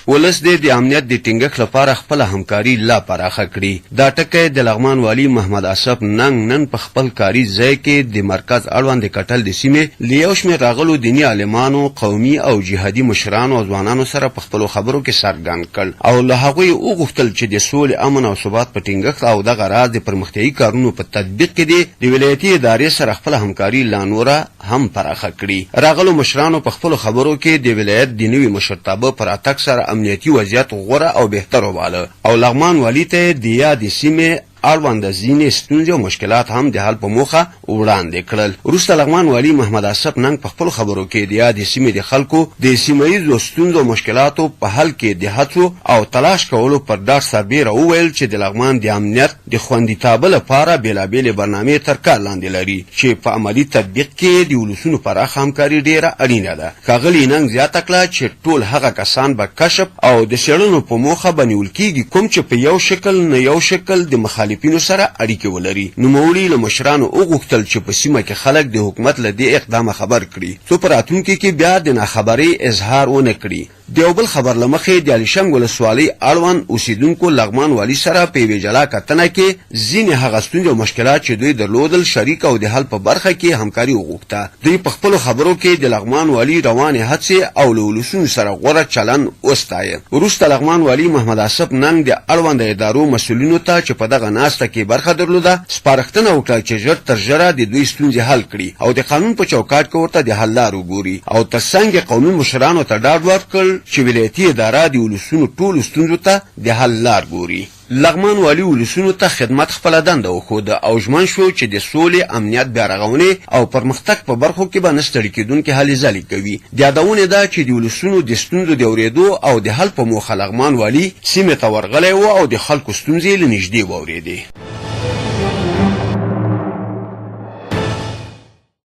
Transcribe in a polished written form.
ولس دې د امنیت د ټینګښت لپاره خپله همکاري لا پراخه کړي. دا ټکی د لغمان والي محمد اصف ننګ نن په خپل کاري ځای کې د مرکز اړوند د کټل د سیمې له یو شمېر راغلو دیني عالمانو، قومي او جهادي مشرانو او ځوانانو سره په خپلو خبرو کې څرګند کړ او له هغوی یې وغوښتل چې د سولې، امن او ثبات په ټینګښت او دغه راز د پرمختیايي کارونو په تطبیق کې دې د ولایتي ادارې سره خپله همکاري لا نوره هم پراخه کړي. راغلو مشرانو په خپلو خبرو کې د ولایت د نوي مشرتابه په راتګ سره امنیتي وضعیت غوره او بهتر وباله او لغمان والي ته یې د یادې سیمې اړوند ځینې ستونزې او مشکلات هم د حل په موخه وړاندې کړل. وروسته لغمان والي محمد اصف ننګ په خپلو خبرو کې د یادې سیمې د خلکو د سیمه ییزو ستونزو او مشکلاتو په حل کې د هڅو او تلاش کولو پر ډاډ سربېره وویل چې د لغمان د امنیت د خوندیتابه لپاره بېلابېلې برنامې تر کار لاندې لري چې په عملي تطبیق کې یې د ولسونو پراخه همکاري ډېره اړینه ده. ښاغلي ننګ زیاته کړه چې ټول هغه کسان به کشف او د څېړنو په موخه به نیول کېږي کوم چې په یو شکل نه یو شکل د مخالفینو سره اړیکې ولري. نوموړي له مشرانو وغوښتل چې په سیمه کې خلک د حکومت له دې اقدامه خبر کړي څو په راتلونکي کې بیا د ناخبرۍ اظهار ونه کړي. د یو بل خبر له مخې د علیشنګ ولسوالۍ اړوند اوسېدونکو لغمان والي سره په یوې جلا کتنه کې ځینې هغه ستونزې او مشکلات چې دوی درلودل شریک او د حل په برخه کې یې همکاري وغوښته. دوی په خپلو خبرو کې د لغمان والي روانې هڅې او له ولسونو سره غوره چلند وستایه. وروسته لغمان والي محمد اصف ننګ د اړونده ادارو مسؤلینو ته چې په دغه ناسته کې یې برخه درلوده سپارښتنه وکړه چې ژر تر ژره د دوی ستونزې حل کړي او د قانون په چوکاټ کې ورته د حل لار وګوري او تر څنګ یې قومي مشرانو ته ډاډ ورکړ چې ولایتي اداره د ولسونو ټولو ستونزو ته د حل لار ګوري. لغمان والي ولسونو ته خدمت خپله دنده وښوده او ژمن شو چې د سولې، امنیت، بیارغونې او پرمختګ په برخو کې به نه ستړي کېدونکې هلې ځلې کوي. د یادونې ده چې د ولسونو د ستونزو د اورېدو او د حل په موخه لغمان والي سیمې ته ورغلی و او د خلکو ستونزې یې له نږدې واورېدې.